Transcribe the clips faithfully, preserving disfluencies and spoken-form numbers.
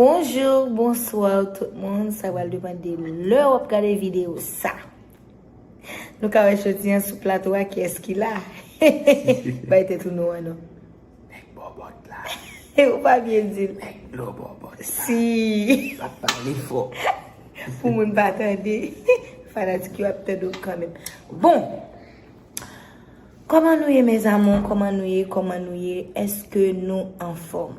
Bonjou, bonswa tout moun. Sa pral depann de lè w ap gade videyo sa. Nou ka wè jodi a sou plato a kiyès ki la. Bay tèt ou non an non. Nèg bòbòt la. Ou pa byen di l. Nèg dlo bòbòt la. Si. L ap pale fò. Pou moun pa tande. Fanatik yo ap tande w kanmenm. Bon. Kòman nou ye, mes amours? Kòman nou ye? Kòman nou ye? Èske nou anfòm?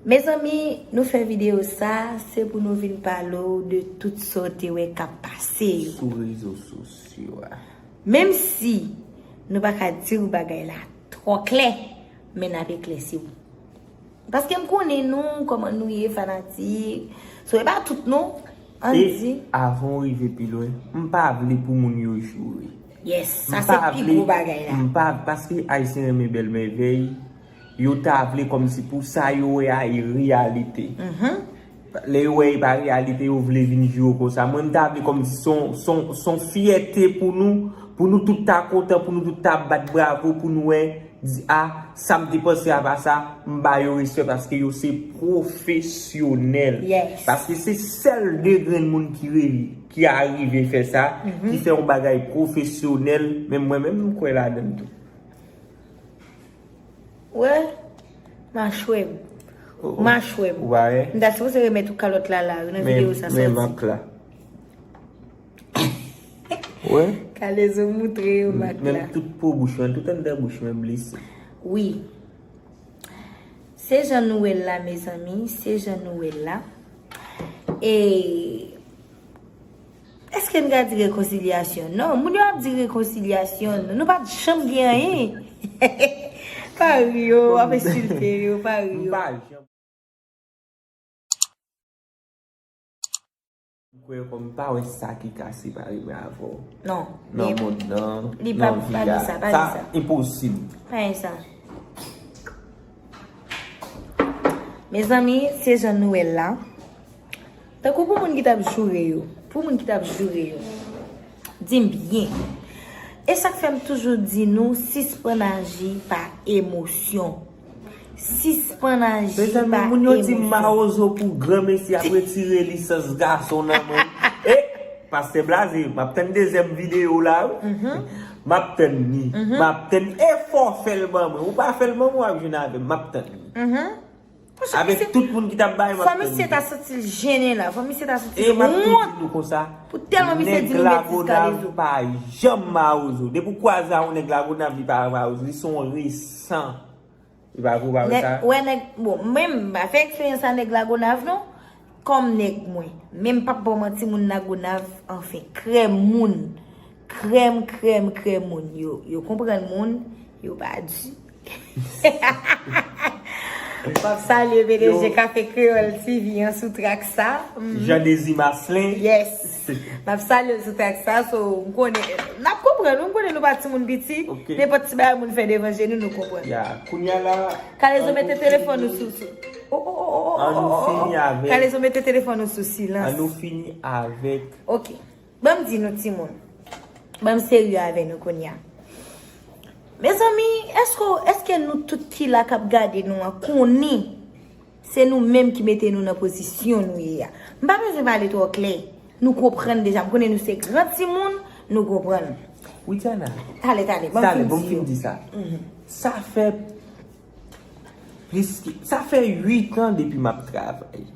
Mezanmi, nou fè videyo sa, se pou nou vin pale w de tout sa w te wè k ap pase yo. Sou rezo sosyo a. Menm si nou pa ka di w bagay la twò klè, men n ap eklèsi w. Paske m konnen nou, kòman nou ye, fanatik. So, e pa tout non, ann di. E avan w rive pi lwen, m pa vle pou moun yo joure. Yes, sa se pi gwo bagay la. M pa, paske Ayisyen renmen bèl mèvèy, yo ta vle kòmsi pou sa yo wè a e reyalite. Lè yo wè e pa reyalite, yo vle vin joure w konsa. Mwen, m ta vle kòmsi se yon, se yon, se yon fyète pou nou, pou nou tout ta kontan, pou nou tout ta bat bravo, pou nou wè, di, a, sa m te panse a pa sa, m ba yo respè paske yo se pwofesyonèl. Yes. Paske se sèl de grenn moun ki re-, ki arive fè sa, ki fè yon bagay pwofesyonèl, men mwen menm, m kwè ladan l tou. Wè, machwè m. Oh, oh. Machwè m. Ou pa wè? M ta sipoze remèt ou kalòt la la, nan videyo sa sòti. Men, men mak la. Wè? Kalezo moutre yo mak la. Menm tout po bouch mwen, tout anndan bouch mwen blese. Wi. Se jan nou wè l la, mezanmi, se jan nou wè l la. E Èske n ka di rekonsilyasyon? Non, moun yo ap di rekonsilyasyon. Nou pa t janm gen anyen. Pa ri yo, w ap ensilte yo, pa ri yo. M pa janm. M kwè kòm m pa wè sa ki ka separe mwen avè w. Non. Nan mond nan, nan vi a. Sa enposib. Pa gen sa. Mezanmi, se jan nou wè l la. Tankou pou moun ki t ap joure yo, pou moun ki t ap joure yo, di m byen. E sa k fè m toujou di nou, sispann aji pa emosyon. Sispann aji pa emosyon. Mezanmi, moun yo di m mawozo pou granmesi ap retire lisans gason nan men. E, Pastè Blaze, m ap tann dezyèm videyo w la, wi. M ap tann li. M ap tann. E fò w fè l ban mwen. Ou pa fè l ban mwen, w ap jwenn avè m. M ap tann li. Avèk tout moun ki t ap bay, m ap tann li. Fò misye ta santi l jennen la. Fò misye ta santi l wont. E m ap tou di nou konsa, nèg Lagonav pa janm mawozo. Depi w kwaze a yon nèg Lagonav, li pa mawozo. Li se yon resan. Li pa vre, ou pa wè sa? Wè nèg, bon, mwen, m pa fè eksperyans a nèg Lagonav, non. Kòm nèg mwen. Men m p ap ba w manti, moun Lagonav, anfen, krèm moun. Krèm, krèm, krèm moun. Yo, yo konprann moun, yo pa di. M ap salye P D G Kafe Kreyòl T V an sou trak sa. Jean Désir Marcelin. Yes. M ap salye l sou trak sa, so, m konnen, n ap konprann, wi, m konnen nou pa timoun piti. Ok. Nenpòt ti bagay moun fè devan je nou, nou konprann. Ya, kounye a la, Kalezo, mete telefòn ou sou, sou. Oh, oh, oh, oh, oh, oh, oh. An nou fini avèk. Kalezo, mete telefòn ou sou silans. An nou fini avèk. Ok. Ban m di nou, timoun. Ban m serye avè nou kounye a. Mezanmi, èske, èske nou tout ki la k ap gade nou an konnen se nou menm ki mete nou nan pozisyon nou ye a? M pa bezwen pale twò klè. Nou konprann deja. M konnen nou se gran timoun, nou konprann. Widiana. Talè, talè, ban m fin di yo. Talè, ban m fin di sa. Sa fè plis ke, sa fè uit an depi m ap travay.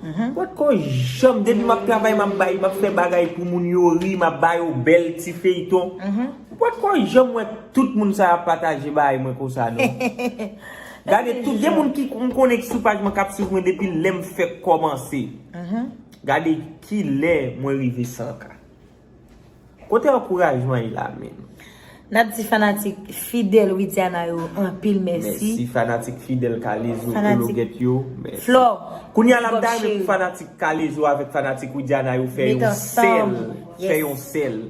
Ou poko janm, depi m ap travay, m ap bay, m ap fè bagay pou moun yo ri, m ap ba yo bèl ti feyton. Ou poko janm wè tout moun sa y ap pataje bagay mwen konsa, non. Gade tout, gen moun ki m konnen ki sou paj mwen k ap swiv mwen depi lè m fèk kòmanse. Gade kilè mwen rive san K. Kote ankourajman ye la menm? N ap di fanatik fidèl Widiana yo anpil mèsi. Mèsi, fanatik fidèl Kalezo Ologèt yo, mèsi. Flò, kounye a la, m ta renmen pou fanatik Kalezo avèk fanatik Widiana yo fè yon sèl, fè yon sèl.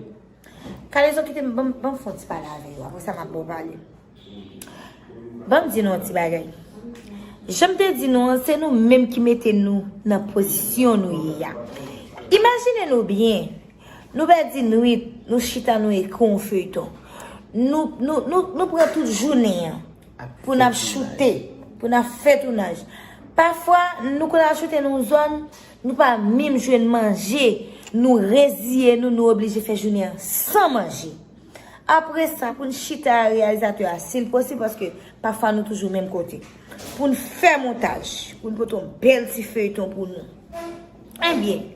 Kalezo, kite m, ban m, ban m fè yon ti pale avè yo, apre sa m ap ba w pale. Ban m di nou yon ti bagay. Jan m te di nou an, se nou menm ki mete nou nan pozisyon nou ye a. Imajine nou byen, nou pèdi nwit, nou chita, nou ekri yon feyton. Nou, nou, nou, nou pran tout jounen an pou n ap choute, pou n ap fè tounaj. Pafwa, nou konn al choute nan yon zòn, nou pa menm jwenn manje, nou reziye nou, nou oblije fè jounen an san manje. Apre sa, pou n chita a reyalizatè a, si l posib, paske pafwa nou toujou menm kote. Pou n fè montaj, pou n pote yon bèl ti feyton pou nou. Ebyen,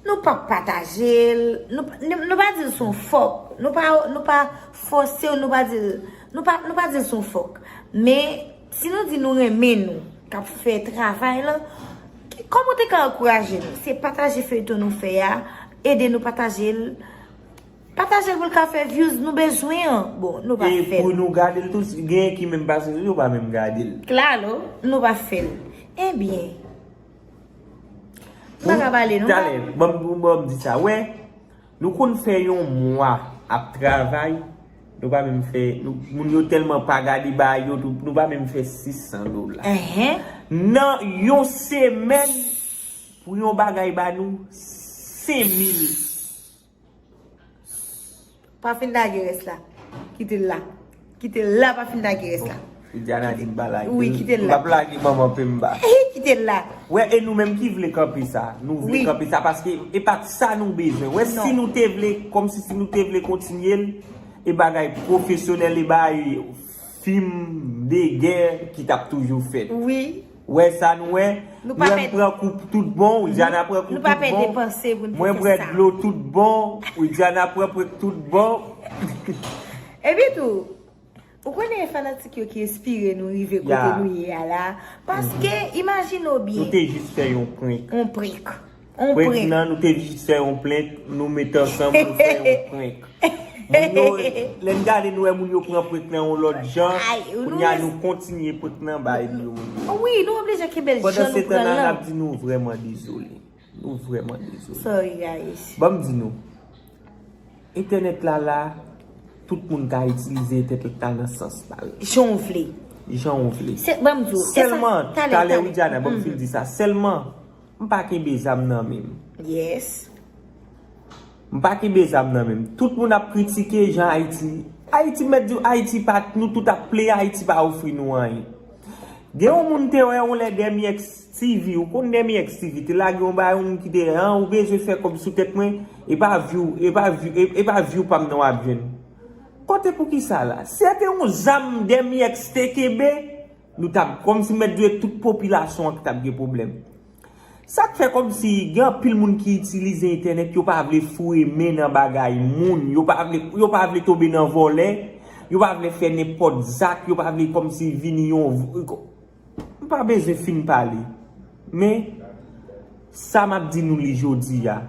nou p ap pataje l, nou, nou, nou pa di l se yon fòk, nou pa, nou pa fòse w, nou pa di l, nou pa, nou pa di l se yon fòk. Men, si nou di nou renmen nou, k ap fè travay lan, kòman w te ka ankouraje nou? Se pataje feyton nou fè a, ede nou pataje l, pataje l pou l ka fè views nou bezwen an. Bon, nou pa fè l. E pou nou gade l tou, genyen ki menm pase sou yo, pa menm gade l. Klalo, nou pa fè l. Ebyen, m pa ka pale, nou pa. Talè, ban m, ban m di sa. Wè, nou konn fè yon mwa ap travay, nou pa menm fè, nou, moun yo tèlman pa gade bagay yo, nou, nou pa menm fè sis san dola. Enhen. Nan yon semèn, pou yon bagay ba nou, senk mil. Pa fin lage rès la. Kite l la. Kite l la, pa fin lage rès la. Widiana di m pa lage. Wi, kite l la. M p ap lage manman Pemba. Kite l la. Wè, e nou menm ki vle kanpe sa. Nou vle kanpe sa paske e pa t sa nou bezwen. Wè, si nou te vle, kòmsi si nou te vle kontinye l, e bagay pwofesyonèl, e bagay fim de gè ki t ap toujou fèt. Wi. Wè sa nou wè? Nou pa pèdi. Pran kou tout bon, Widiana pran kou tout bon. Nou pa pèdi panse pou n te fè sa. Mwen bwè dlo tout bon, Widiana pran pran tout bon. Epi tou, ou konnen e fanatik yo ki enspire nou rive kote nou ye a la. Paske, imajine w byen. Nou te jis fè yon prank. Yon prank. Yon prank. Prank nan, nou te jis fè yon prank, nou met ansanm, nou fè yon prank. Moun yo, lè n gade, nou wè moun yo pran prank nan yon lòt jan, kounye a nou kontinye prank nan bay nou. Wi, nou oblije kenbe l jan nou pran l lan. Pandansetan, n ap di nou vrèman dezole. Nou vrèman dezole. Sorry, guys. Ban m di nou, entènèt la la, tout moun ka itilize entènèt la nan sans pa yo. Jan w vle. Jan w vle. Sèlman, talè, Widiana, ban m fin di sa. Sèlman, m pa kenbe zam nan men m. Yes. M pa kenbe zam nan men m. Tout moun ap kritike jan Ayiti. Ayiti, m mèt di w, Ayiti pa, nou tout ap plede, Ayiti pa ofri nou anyen. Gen yon moun te wè yon lè Demi X T V, ou konn Demi X T V, te lage yon bagay, yon moun ki te, an, ou bezwen fè kòb sou tèt mwen, e pa view, e pa view, e, e pa view pa m nan w ap jwenn. Kote poukisa la? Si se te yon zam Demi X te kenbe, nou t ap, kòmsi m mèt di w, tout popilasyon an ki t ap gen pwoblèm. Sa k fè kòmsi gen anpil moun ki itilize entènèt, yo pa vle foure men nan bagay moun, yo pa vle, yo pa vle tonbe nan vòlè, yo pa vle fè nenpòt zak, yo pa vle kòmsi vini yon, m pa bezwen fin pale. Men, sa m ap di nou li jodi a,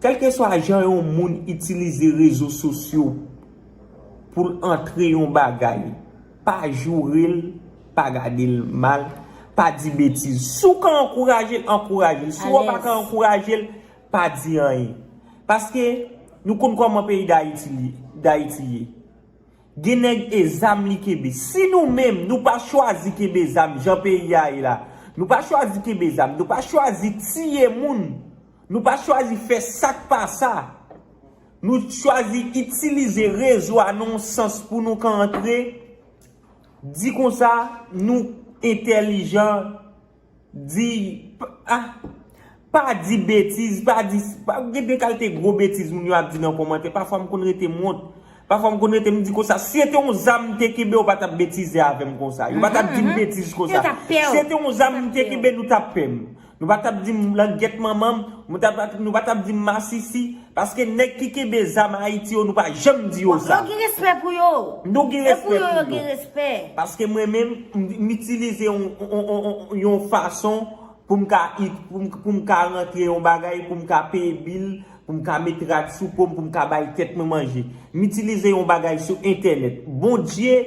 kèlkeswa jan yon moun itilize rezo sosyo pou l antre yon bagay, pa joure l, pa gade l mal, pa di betiz. Si w ka ankouraje l, ankouraje l. Si w pa ka ankouraje l, pa di anyen. Paske nou konn kòman peyi Dayiti li, Dayiti ye. Gen nèg e zam li kenbe. Si nou menm, nou pa chwazi kenbe zam jan peyi a ye la, nou pa chwazi kenbe zam, nou pa chwazi tiye moun, nou pa chwazi fè sa k pa sa, nou chwazi itilize rezo a nan yon sans pou nou ka antre, di konsa, nou entèlijan, di, pa, ah, pa di betiz, pa di, pa, gen de kalite gwo betiz moun yo ap di nan kòmantè. Pafwa m konn rete m wont. Pafwa m konn rete m di konsa, si se te yon zam m te kenbe, yo pa t ap betize avè m konsa. Yo pa t ap di m betiz konsa. Si se te yon zam m te kenbe, nou t ap pè m. Nou pa t ap di m langyèt manman m, nou pa t ap, nou pa t ap di m masisi. Paske nèg ki kenbe zam Ayiti yo, nou pa janm di yo sa. Yo gen respè pou yo. Nou gen respè pou yo. Paske mwen menm, m, m itilize yon, yon, yon, yon, yon fason pou m ka, pou m, pou m ka rantre yon bagay, pou m ka peye bil, pou m ka met rad sou po m, pou m ka bay tèt mwen manje. M itilize yon bagay sou entènèt. Bondye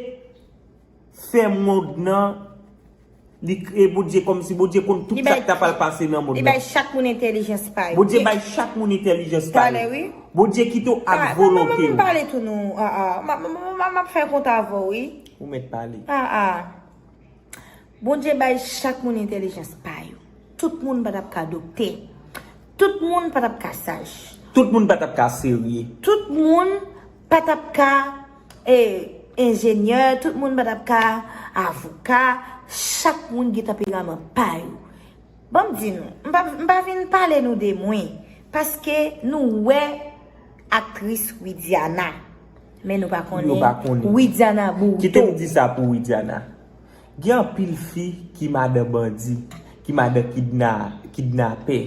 fè mond nan, li kreye Bondye kòmsi Bondye konn tout sa k ta pral pase nan mond nan. Li bay chak moun entèlijans pa yo. Bondye bay chak moun entèlijans pa yo. Talè, wi. Bondye kite w ak volonte w. M pale tou non. Ah, ah. M ap fè kont avè w, wi. Ou mèt pale. Ah, ah. Bondye bay chak moun entèlijans pa yo. Tout moun pa t ap ka doktè. Tout moun pa t ap ka saj. Tout moun pa t ap ka serye. Tout moun pa t ap ka, e, enjenyè. Tout moun pa t ap ka avoka. Chak moun gen tanperaman pa yo. Ban m di nou, m pa, m pa vin pale nou de mwen, paske nou wè aktris Widiana, men nou pa konnen Widiana Bourdeau. Kite m di sa pou Widiana. Gen anpil fi ki madan bandi, ki madan kidna, kidnapè.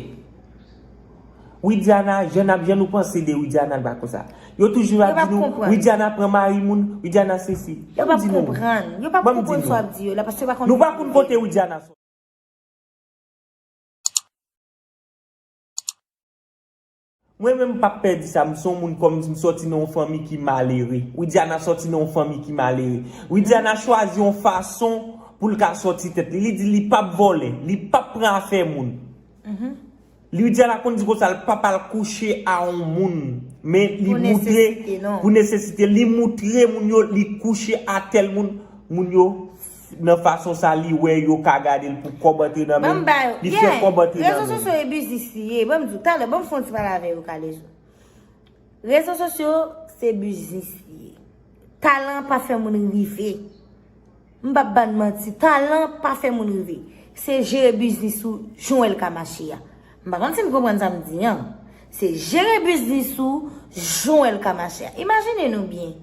Widiana, jan n ap, jan nou panse de Widiana, l pa konsa. Yo toujou ap di nou, Widiana pran mari moun, Widiana sesi. Yo p ap konprann. Yo p ap konprann sa w ap di yo la, paske yo pa konn. Nou pa konn kote Widiana soti. Mwen menm m p ap pè di sa, m se yon moun kòm m sòti nan yon fanmi ki malere. Widiana sòti nan yon fanmi ki malere. Widiana chwazi yon fason pou l ka sòti tèt li. Li di li p ap vòlè, li p ap pran afè moun. Li di a la konn di konsa l pa pral kouche a yon moun, men li moutre pou nesesite, li moutre moun yo li kouche a tèl moun, moun yo nan fason sa li wè yo ka gade l pou kòb antre nan men l, li fè kòb antre nan men l. Rezo sosyo e biznis li ye. Ban m di w, talè, ban m fè yon ti pale avè yo, Kalezo. Rezo sosyo se biznis li ye. Talan pa fè moun rive. M p ap ba n manti, talan pa fè moun rive. Se jere biznis ou jan w wè l ka mache a. M pa konn si n konprann sa m di an. Se jere biznis ou jan w wè l ka mache a. Imajine nou byen.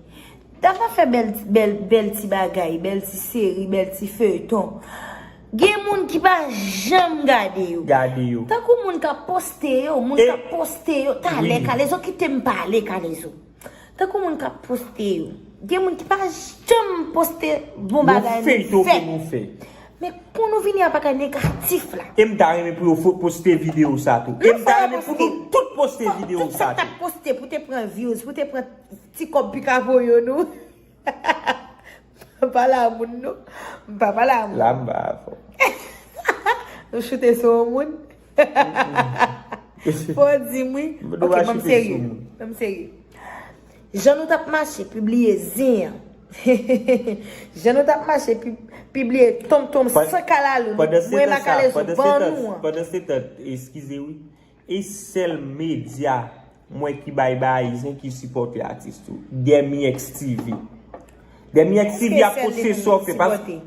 Dam nan fè bèl, bèl, bèl ti bagay, bèl ti seri, bèl ti feyton. Gen moun ki pa janm gade yo. Gade yo. Tankou moun k ap poste yo, moun k ap poste yo. Talè, Kalezo, kite m pale, Kalezo. Tankou moun k ap poste yo. Gen moun ki pa janm poste bon bagay nou fè. Men pou nou vini a bagay negatif la. E m ta renmen pou yo fo-, poste videyo sa tou. E m ta renmen pou nou tout poste videyo sa tou. Tout sa k t ap poste pou te pran views, pou te pran ti kòb pika pou yo nou. M pa pale a moun non. M pa pale a moun. La m ba avè w. Nou choute sou yon moun. Fò w di m wi. Ok, ban m serye. Ban m serye. Jan nou t ap mache pibliye zen an. Jan nou t ap mache pi-, pibliye tonmtonm san kalalou. Mwen Makalezo ban nou an. Pandan se tan, eskize wi. E sèl medya mwen ki bay bagay zen ki sipòte atis tou. Dèmi X T V. Dèmi X T V ap poste sa w fè paske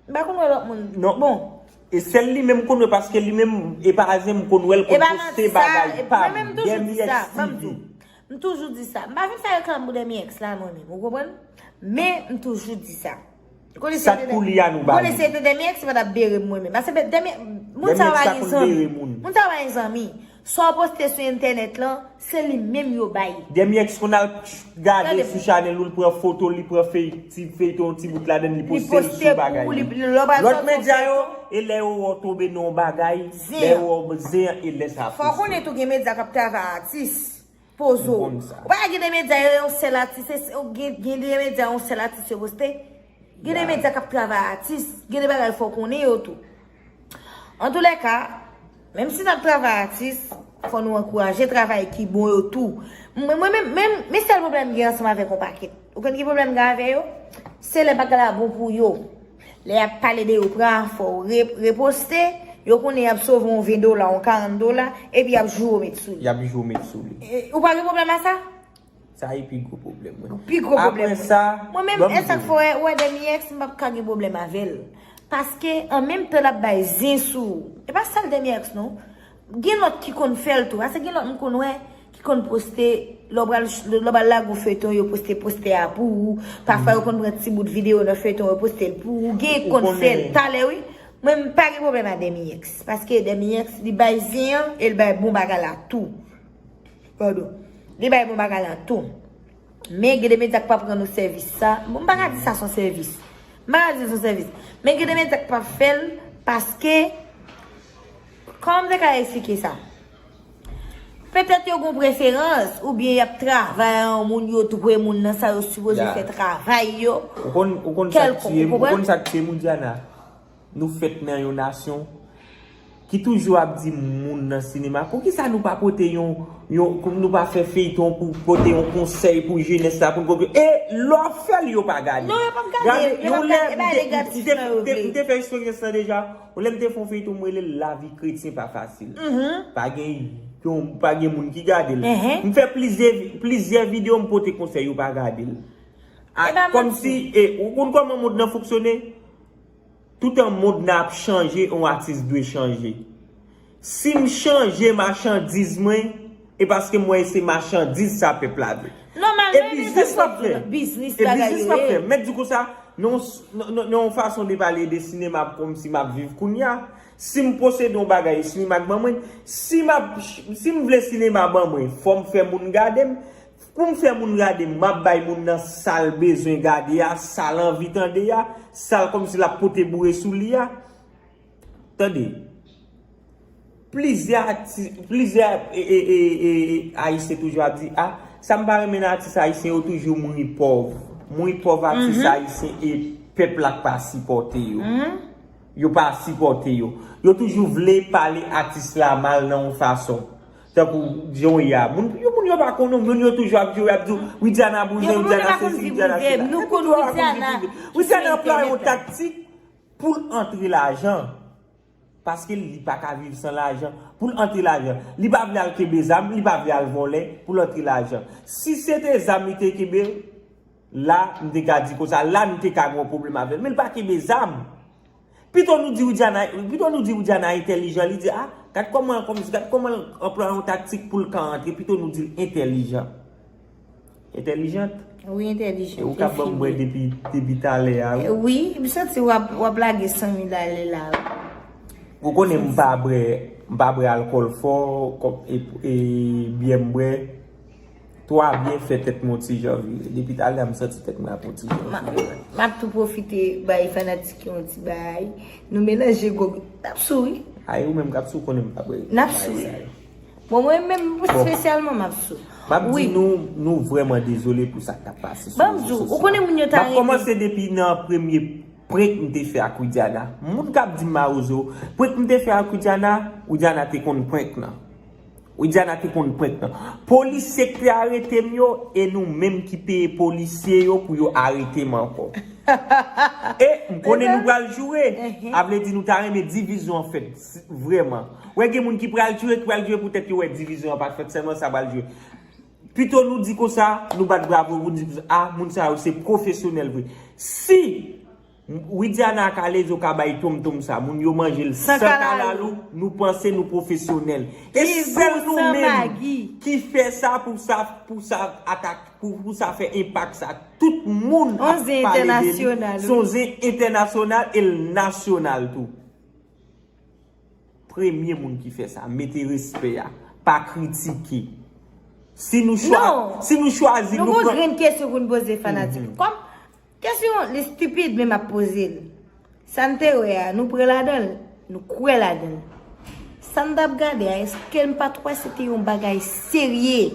M pa konn wè lòt moun. Non. Bon. E sèl li menm m konn wè paske li menm, e pa zen m konn wè l konn poste bagay pa m. Dèmi X T V. M toujou di sa. M pa vin fè reklam pou Dèmi X la mwen menm, ou konprann? Men m toujou di sa. Sa k pou li a nou ba li. Konnen se te Dèmi X pa t ap bere m mwen menm. Paske Dèmi, moun sa yo pa gen zanmi. Moun sa yo pa gen zanmi. Sa w poste sou entènèt lan, se li menm yo bay. Dèmi X konn al gade sou chanèl ou, li pran foto, li pran fey-, ti feyton, ti bout ladan, li poste l sou bagay li. Lòt medya yo, e lè yo wè w tonbe nan yon bagay, lè yo wè w zen an, e lè sa poste. Fò w konnen tou gen medya k ap travay atis. Poze w. Ou pa gen de medya, yon sèl atis, se, se, gen, gen de medya, yon sèl atis yo poste. Gen de medya k ap travay atis, gen de bagay fò w konnen yo tou. Antoulèka, menm si n ap travay atis, fò nou ankouraje travay ki bon yo tou. Mwen, mwen menm, menm, men sèl pwoblèm m gen ansanm avèk yon pakèt. Ou konn ki pwoblèm m gen avè yo? Se lè bagay la bon pou yo. Lè y ap pale de yo, pran afè w, re-, reposte, yo konnen y ap sove yon ven dola, yon karant dola, epi y ap joure w met sou li. Y ap joure w met sou li. E, ou pa gen pwoblèm a sa? Sa e pi gwo pwoblèm mwen. Pi gwo pwoblèm mwen. Apre sa, mwen menm, e sa k fè w wè Dèmi X, m p ap ka gen pwoblèm avè l. Paske, an menm tan l ap bay zen sou ou. E pa sèl Dèmi X, non. Gen lòt ki konn fè l tou. Paske gen lòt m konn wè ki konn poste, lè w pral, lè w pral lage yon feyton, yo poste postè a pou ou. Pafwa, yo konn pran ti bout videyo nan feyton, yo poste l pou ou. Gen k konn fè l talè, wi. Mwen, m pa gen pwoblèm ak Dèmi X. Paske Dèmi X, li bay zen an, e l bay bon bagay la tou. Padon. Li bay bon bagay la tou. Men gen de medya k p ap rann ou sèvis sa. Bon, m pa ka di sa se yon sèvis. M pa ka di se yon sèvis. Men gen de medya k p ap fè l paske, kòman m te ka eksplike sa? Petèt yo gen preferans, oubyen y ap travay a yon moun, yo dwe moun nan sa yo sipoze fè travay yo. Ou konn, ou konn sa k tiye, ou konn sa k tiye Moudiana? Nou fèt nan yon nasyon ki toujou ap di moun nan sinema, poukisa nou pa pote yon, yon, nou pa fè feyton pou pote yon konsèy pou jenès la, pou n konprann? E lè w fè l, yo pa gade. Non, yo p ap gade, yo p ap gade, e pa negatif nan yo vle. M te, m te, m te fè eksperyans lan deja. Yon lè m te fè yon feyton, m rele l Lavi kretyen pa fasil. Pa gen yon, pa gen moun ki gade l. M fè plizyè, plizyè videyo, m pote konsèy, yo pa gade l. Kòmsi, e, ou konn kòman mond nan fonksyone? Toutan mond nan ap chanje, yon atis dwe chanje. Si m chanje machandiz mwen, e paske m wè se machandiz sa pèp la vle. Nòmal, e men, men biznis l ap fè. Biznis, e bagay biznis l ap fè. Mèt di konsa, nan yon fason de pale de sinema kòmsi m ap viv kounye a. Si m posede yon bagay, sinema k ban mwen, si m ap, si m vle sinema ban mwen, fò m fè moun gade m. Pou m fè moun gade m, m ap bay moun nan sa l bezwen gade a, sa l anvi tande a, sa l kòmsi l ap pote boure sou li a. Tande, plizyè ati-, plizyè, e, e, e, e, e, Ayisyen toujou ap di, a, sa m pa renmen nan atis ayisyen yo toujou mouri pòv. Mouri pòv atis ayisyen e pèp la k pa sipòte yo. Yo pa sipòte yo. Yo toujou vle pale atis la mal nan yon fason. Tankou jan w ye a. Moun, yo, moun yo pa konnen w, moun yo toujou ap di w, ap di w, Widiana bouzen, Widiana sesi, Widiana sela. Epi tou a konn viv prive. Widiana anplwaye yon taktik pou l antre lajan. Paske li pa ka viv san lajan. Pou l antre lajan. Li pa vle al kenbe zam, li pa vle al vòlè pou l antre lajan. Si se te zam li te kenbe, la, m te ka di konsa, la, m te ka gen yon pwoblèm avè l. Men l pa kenbe zam. Pito nou di Widiana, pito nou di Widiana entèlijan, li di, a, gad kòman, kòman, gad kòman l anplwaye yon taktik pou l ka antre, pito nou di l entèlijan. Entèlijant. Wi, entèlijan. E ou ka ban m bwè depi, depi talè a, wi. E, wi, m santi w ap, w ap lage san mil ale la, wi. Ou konnen m pa bwè, m pa bwè alkòl fò, kòm, e, e, byè m bwè. Twa byen fè tèt mwen yon ti jan vire. Depi talè a, m santi tèt mwen ap yon ti jan vire. M ap tou pwofite bay fanatik yo yon ti bagay. Nou melanje gwo, n ap sou, wi. Ay, ou menm k ap sou, konnen m pa bwè. N ap sou, wi. Bon, mwen menm, espesyalman, m ap sou. M ap di nou, nou vrèman dezole pou sa k t ap pase sou rezo sosyo a. M ap kòmanse depi nan premye prank m te fè ak Widiana. Moun k ap di m mawozo, prank m te fè ak Widiana, Widiana te konn prank nan. Widiana te konn prank nan. Polisye k te arete m yo, e nou menm ki peye polisye yo pou yo arete m ankò. E m konnen nou pral joure. A vle di nou ta renmen divizyon an fèt, vrèman. Wè gen moun ki pral joure, ki pral joure poutèt yo wè divizyon an pa t fèt, sèlman sa pral joure. Pito nou di konsa, nou bat bravo, nou di konsa, a, moun sa yo se pwofesyonèl vre. Si Widiana ak Alezo ka bay tonmtonm sa, moun yo manje l san kalalou, nou panse nou pwofesyonèl. E sèl nou menm ki fè sa pou sa, pou sa atak, pou, pou sa fè enpak sa. Tout moun ap pale de li. Se yon zen entènasyonal e l nasyonal tou. Premye moun ki fè sa, mete respè a, pa kritike. Si nou chwa-, si nou chwazi, nou pran. Non, nou gon grenn kesyon pou n poze fanatik. Kòm kesyon li stipid, men m ap poze l. Sa n te wè a, nou pran ladan l, nou kwè ladan l. Sa n t ap gade a, èske n pa t wè se te yon bagay serye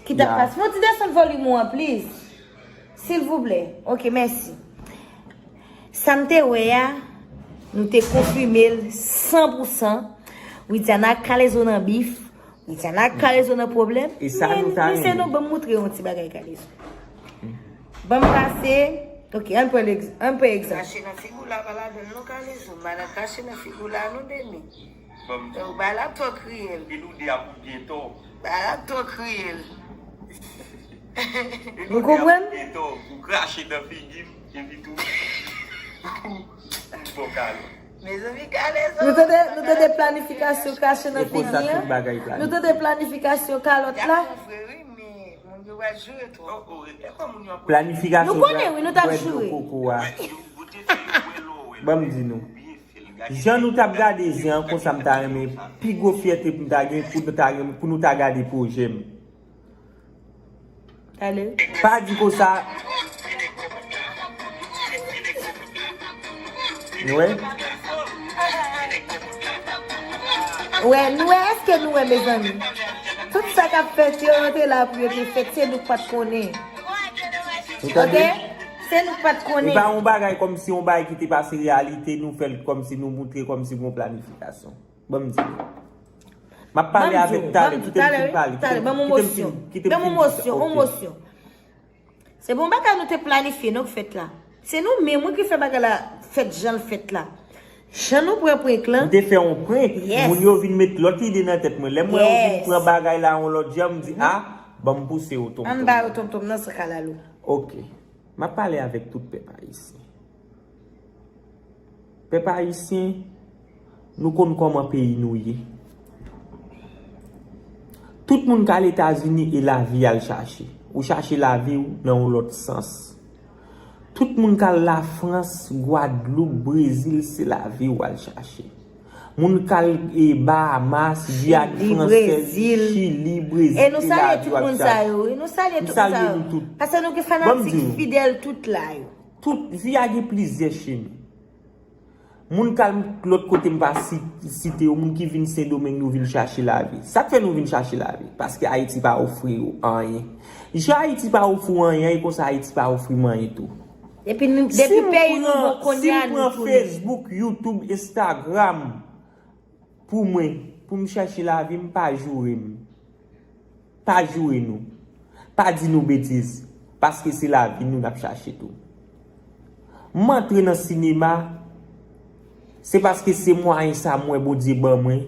ki t ap pase? Fè yon ti desann volim ou an, please. Silvouplè. Ok, mèsi. Sa n te wè a, nou te konfime l san pou san. Widiana ak Kalezo nan bif. Widiana ak Kalezo nan pwoblèm. E sa nou ta renmen. Men, mesye, nou ban m moutre yon ti bagay Kalezo. Ban m pase. Ok, ann pran egz-, ann pran egzanp. Krache nan figi w la, pa ladan l non, Kalezo. Madan krache nan figi w la, non, Demi. Ou bay la twò kriyèl. E nou de a pou byen tò. Bay la twò kriyèl. Ou konprann? Ou krache nan figi m, epi tou. Bon, Kalezo. Mezanmi, Kalezo. Nou tande, nou tande planifikasyon krache nan figi an? Nou tande planifikasyon kalòt la? Planifikasyon bwè dlo koko a. Ban m di nou. Jan nou t ap gade zen an, konsa m ta renmen, pi gwo fyète pou m ta gen, pou nou ta gen, pou nou ta gade pwojè m. Pa di konsa. Nou wè? Wè, nou wè, èske nou wè, mezanmi? Tout sa k ap fèt yo, yo te la pou yo te fèt, se nou k pa t konnen. Ou tande? Ok? Se nou k pa t konnen. E pa yon bagay kòmsi yon bagay ki te pase reyalite, nou fè l kòmsi nou moutre kòmsi gon planifikasyon. Ban m di nou. M ap pale avèk talè, kite m fin pale, kite m fin, kite m fin di sa. Ok. Se pa yon bagay nou te planifye, non, k fèt la. Se nou menm, wi, ki fè bagay la fèt jan l fèt la. Jan nou pran prank lan. M te fè yon prank, moun yo vin met lòt ide nan tèt mwen. Lè m wè yo vin pran bagay la yon lòt jan, m di, a, ban m pouse yo tonmtonm. Ann ba yo tonmtonm nan san kalalou. Ok. M ap pale avèk tout pèp ayisyen. Pèp ayisyen, nou konn kòman peyi nou ye. Tout moun k al Etazini e lavi y al chache. Ou chache lavi w nan yon lòt sans. Tout moun k al Lafrans, Gwadloup, Brezil, se lavi w al chache. Moun k al e Bahamas, Giyàn Fransèz, Chili, Brezil, e lavi w ap chache. E nou salye tout moun sa yo, wi. Nou salye tout moun sa yo. M salye nou tout. Paske nou gen fanatik fidèl tout la yo. Tout vi a gen plizyè chemen. Moun k al lòt kote m pa si- site yo, moun ki vin Sendomeng, nou vin chache lavi. Sa k fè nou vin chache lavi? Paske Ayiti pa ofri yo anyen. Jan Ayiti pa ofri w anyen, e konsa Ayiti pa ofri m anyen tou. Epi nou, depi peyi nou bon kounye a, nou tounen. Si m pran Facebook, YouTube, Instagram pou mwen, pou m chache lavi, m pa joure m. Pa joure nou. Pa di nou betiz. Paske se lavi nou n ap chache tou. M antre nan sinema, se paske se mwayen sa m wè Bondye ban mwen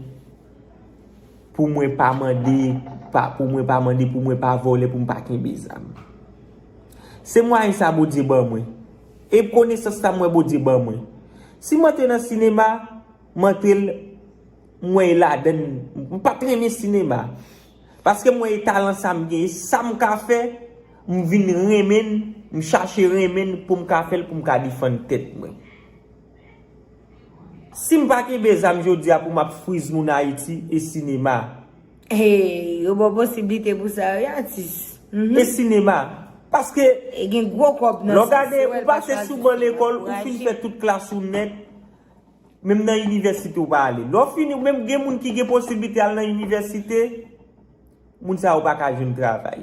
pou mwen pa mande, pa, pou mwen pa mande, pou mwen pa vòlè, pou m pa kenbe zam. Se mwayen sa Bondye ban mwen. E konesans sa m wè Bondye ban mwen. Si m antre nan sinema, m antre l, m wè e ladann, m p ap renmen sinema. Paske m wè e talan sa m gen, e sa m ka fè, m vin renmen l, m chache renmen l pou m ka fè l, pou m ka defann tèt mwen. Si m pa kenbe zam jodi a pou m ap friz moun Ayiti, e sinema. Hey, yo ba w posiblite pou sa, wi, atis. Mhm. E sinema. Paske e gen gwo kòb nan lè w gade, ou pase sou ban lekòl, ou fin fè tout klas ou nèt, menm nan inivèsite ou pa ale. Lè w fini, menm gen moun ki gen posiblite al nan inivèsite, moun sa yo pa ka jwenn travay.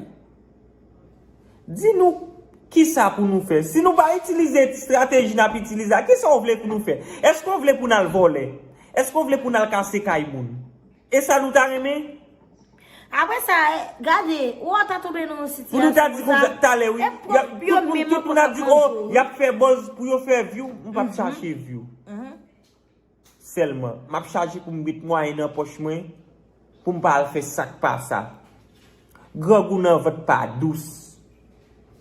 Di nou, kisa pou nou fè? Si nou pa itilize estrateji n ap itilize a, kisa w vle pou nou fè? Èske w vle pou n al vòlè? Èske w vle pou n al kase kay moun? E sa nou ta renmen? Apre sa, e, gade, ou ta tonbe nan yon sitiyasyon pou nou ta di konsa, talè, wi, e pwòp yo menm ankò k ap manje w. Y ap fè buzz pou yo fè view, m p ap chache view. Mhm. Sèlman, m ap chache pou m met mwayen nan pòch mwen, pou m pa al fè sa k pa sa. Grangou nan vant pa dous.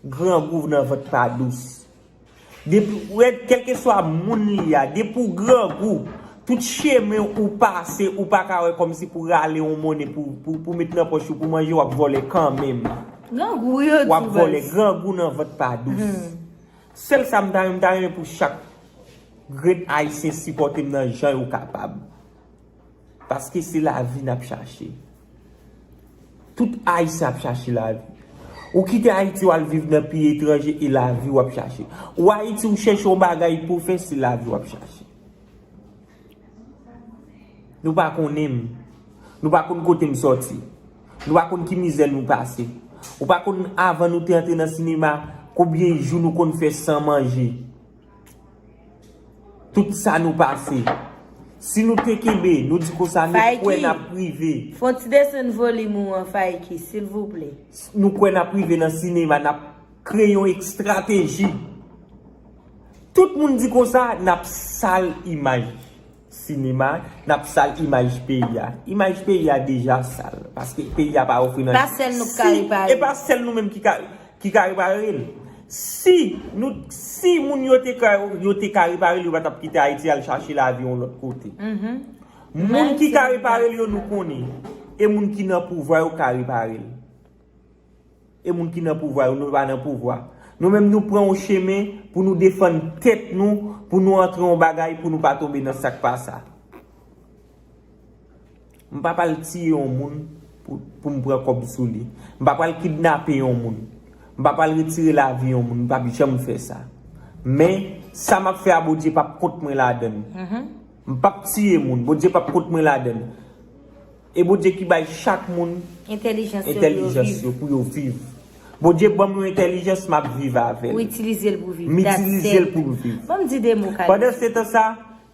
Grangou nan vant pa dous. Depi, wè, kèlkeswa moun li a, depi w grangou, tout chemen ou pase, ou pa ka wè kòmsi pou rale yon monnen pou, pou, pou met nan pòch ou, pou manje, w ap vòlè kanmenm. Grangou, yo di w ap vòlè, grangou nan vant pa dous. Hmm. Sèl sa m ta renmen, m ta renmen pou chak grenn Ayisyen sipòte m nan jan yo kapab. Paske se lavi n ap chache. Tout Ayisyen ap chache lavi. Ou kite Ayiti, w al viv nan peyi etranje, e lavi w ap chache. Ou Ayiti, ou chèche yon bagay pou w fè, se lavi w ap chache. Nou pa konnen m. Nou pa konn kote m sòti. Nou pa konn ki mizè nou pase. Ou pa konn, avan nou te antre nan sinema, konbyen jou nou konn fè san manje. Tout sa nou pase. Si nou te kenbe, nou di konsa, nou kwè n ap rive. Fè yon ti desann volim ou an, Fayki, silvouplè. Nou kwè n ap rive nan sinema, n ap kreye yon estrateji. Tout moun di konsa, n ap sal imaj sinema, n ap sal imaj peyi a. Imaj peyi a deja sal, paske peyi a pa ofri n anyen. Pa sèl nou k ka repare. E pa sèl nou menm ki ka, ki ka repare l. Si nou, si moun yo te ka, yo te ka repare l, yo pa t ap kite Ayiti al chache lavi yon lòt kote. Mhm. Moun ki ka repare l yo, nou konnen. E moun ki nan pouvwa yo ka repare l. E moun ki nan pouvwa yo, nou pa nan pouvwa. Nou menm, nou pran yon chemen pou nou defann tèt nou, pou nou antre yon bagay, pou nou pa tonbe nan sa k pa sa. M pa pral tiye yon moun pou, pou m pran kòb sou li. M pa pral kidnape yon moun. M pa pral retire lavi yon moun. M p ap janm fè sa. Men, sa m ap fè a, Bondye p ap kont mwen ladann. Mhm. M p ap tiye moun. Bondye p ap kont mwen ladann. E Bondye ki bay chak moun entèlijans yo pou yo viv. Bondye ban m yon entèlijans, m ap viv avè l. Ou itilize l pou viv. M itilize l pou m viv. Ban m di de mo, Kayou. Pandan se tan sa,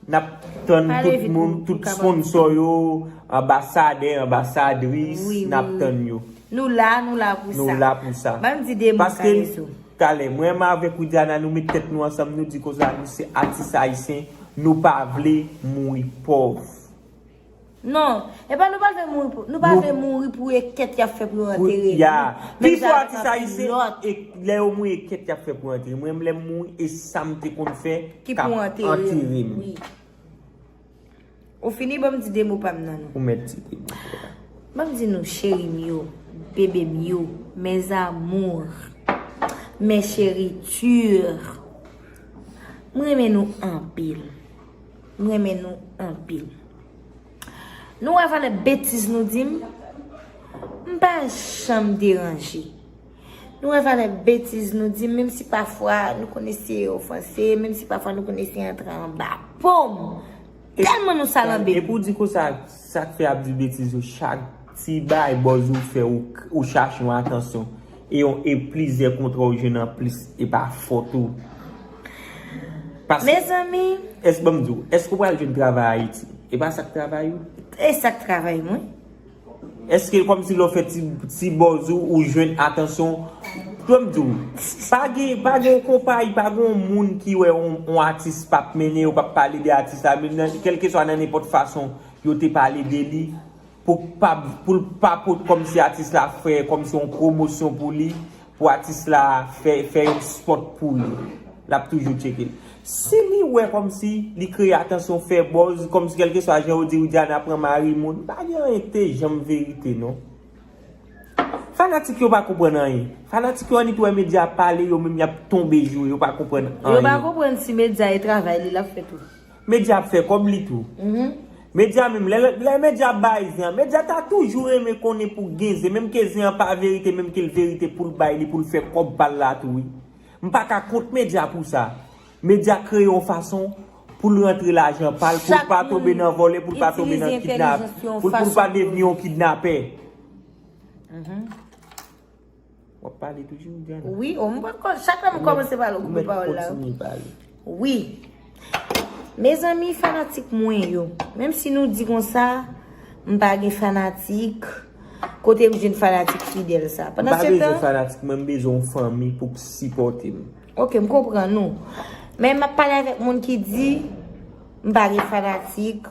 n ap tann tout moun, tout sponsò yo, anbasadè, anbasadris, n ap tann yo. Nou la, nou la pou sa. Nou la pou sa. Ban m di de mo, Kayou. Paske, talè, mwen menm avèk Widiana, nou met tèt nou ansanm, nou di konsa, nou se atis ayisyen, nou pa vle mouri pòv. Non, e pa nou pa vle mouri pou, nou pa vle mouri pou ekèt y ap fè pou yo antere nou. Menm jan avèk anpil lòt. Pi fò atis ayisyen, e lè yo mouri ekèt y ap fè pou yo antere. Mwen menm lè m mouri, e sa m te konn fè k ap antere m. Wi. Ou fini, ban m di de mo pa m nan non. Ou mèt di de mo. Ban m di nou cheri m yo, bebe m yo, mes amours, mes chéritures. M renmen nou anpil. M renmen nou anpil. Nou wè valè betiz nou di m? M pa janm deranje. Nou wè valè betiz nou di m, menm si pafwa nou konn eseye ofanse, menm si pafwa nou konn eseye antre anba po m. Tèlman nou salanbe. Epi w di konsa, sa k fè ap di betiz yo, chak ti bay bòz ou fè, ou, ou chache yon atansyon. E yon, e plizyè kontra ou jwenn anplis, e pa fòt ou. Paske, mezanmi, èske, ban m di w, èske w pral jwenn travay Ayiti? E pa sa k travay ou? E sa k travay mwen. Èske kòmsi lè w fè ti, ti bòz ou, ou jwenn atansyon? Ban m di w, pa gen, pa gen yon konpayi, pa gen yon moun ki wè yon, yon atis p ap mennen yo, p ap pale de atis la, men nan, kèlkeswa nan nenpòt fason yo te pale de li, pou pa, pou l pa pot kòmsi atis la fè kòmsi yon pwomosyon pou li, pou atis la fè, fè yon spot pou li. L ap toujou tcheke l. Si li wè kòmsi li kreye atansyon, fè buzz, kòmsi kèlkeswa jan yo di Widiana pran mari moun, pa gen anyen k te janm verite non. Fanatik yo pa konprann anyen. Fanatik yo annik wè medya ap pale, yo menm y ap tonbe joure, yo pa konprann anyen. Yo pa konprann si medya e travay li l ap fè tou. Medya ap fè kòb li tou. Medya menm, lè, lè medya ap bay zen an, medya ta toujou renmen konnen pou gen zen, menm ke zen an pa verite, menm ke l verite pou l bay li, pou l fè kòb pa l la tou wi. M pa ka kont medya pou sa. Medya kreye yon fason pou l rantre lajan pa l, pou l pa tonbe nan vòlè, pou l pa tonbe nan kidnap, pou l, pou l pa devni yon kidnapè. W ap pale toujou, Diana? Wi, o, m pa konn, chak lè m kòmanse pale, ou koupe pawòl la. Ou mèt kontinye pale. Wi. Mezanmi, fanatik mwen yo, menm si nou di konsa, m pa gen fanatik, kote m jwenn fanatik fidèl sa? Pandan se tan, m pa bezwen fanatik, mwen m bezwen yon fanmi pou k sipòte m. Ok, m konprann ou. Men m ap pale avèk moun ki di, m pa gen fanatik,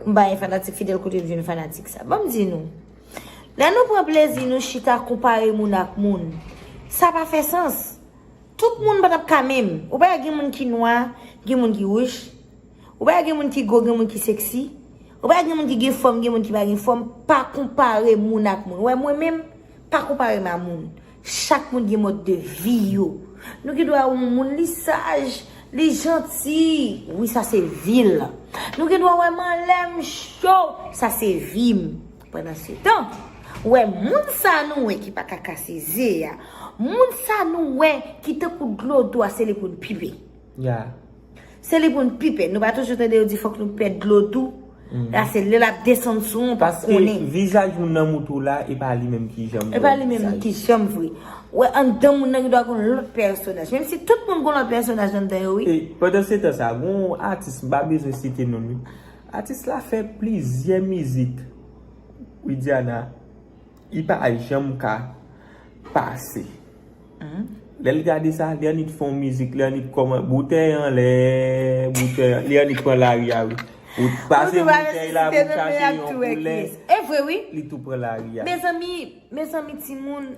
m pa gen fanatik fidèl, kote m jwenn fanatik sa? Ban m di nou. Lè nou pran plezi nou chita konpare moun ak moun, sa pa fè sans. Tout moun pa t ap ka menm. Ou pa wè gen moun ki nwa, gen moun ki wouch. Ou pa wè gen moun ki gwo, gen moun ki seksi. Ou pa wè gen moun ki gen fòm, gen moun ki pa gen fòm. Pa konpare moun ak moun. Ou wè mwen menm, pa konpare m a moun. Chak moun gen mòd de vi yo. Nou gen dwa wè yon moun li saj, li janti. Wi, sa se vi l. Nou gen dwa wè m anlè m cho. Sa se vi m. Pandan se tan, ou wè moun sa nou wè ki pa ka kase ze a, moun sa nou wè ki tankou dlo dou a, se li pou n pipe. Se li pou n pipe. Nou pa toujou tande yo di fòk nou pèd dlo dou? La se lè l ap desann sou ou, ou p ap konnen. Paske vizaj moun nan moutre w la, e pa li menm ki janm vre. E pa li menm ki janm vre. Ou wè anndan moun nan gen dwa gen yon lòt pèsonaj. Menm si tout moun gen yon lòt pèsonaj anndan yo, wi. E pandan se tan sa, gen yon atis, m pa bezwen site non l, wi. Atis la fè plizyè mizik, Widiana, li pa janm ka pase. Lè l gade sa, li annik fè yon mizik, li annik kòman, boutèy anlè, boutèy, li annik pran lari a, wi. Ou pase boutèy la pou chache yon koulè, li tou pran lari a. Mezanmi, mezanmi, timoun,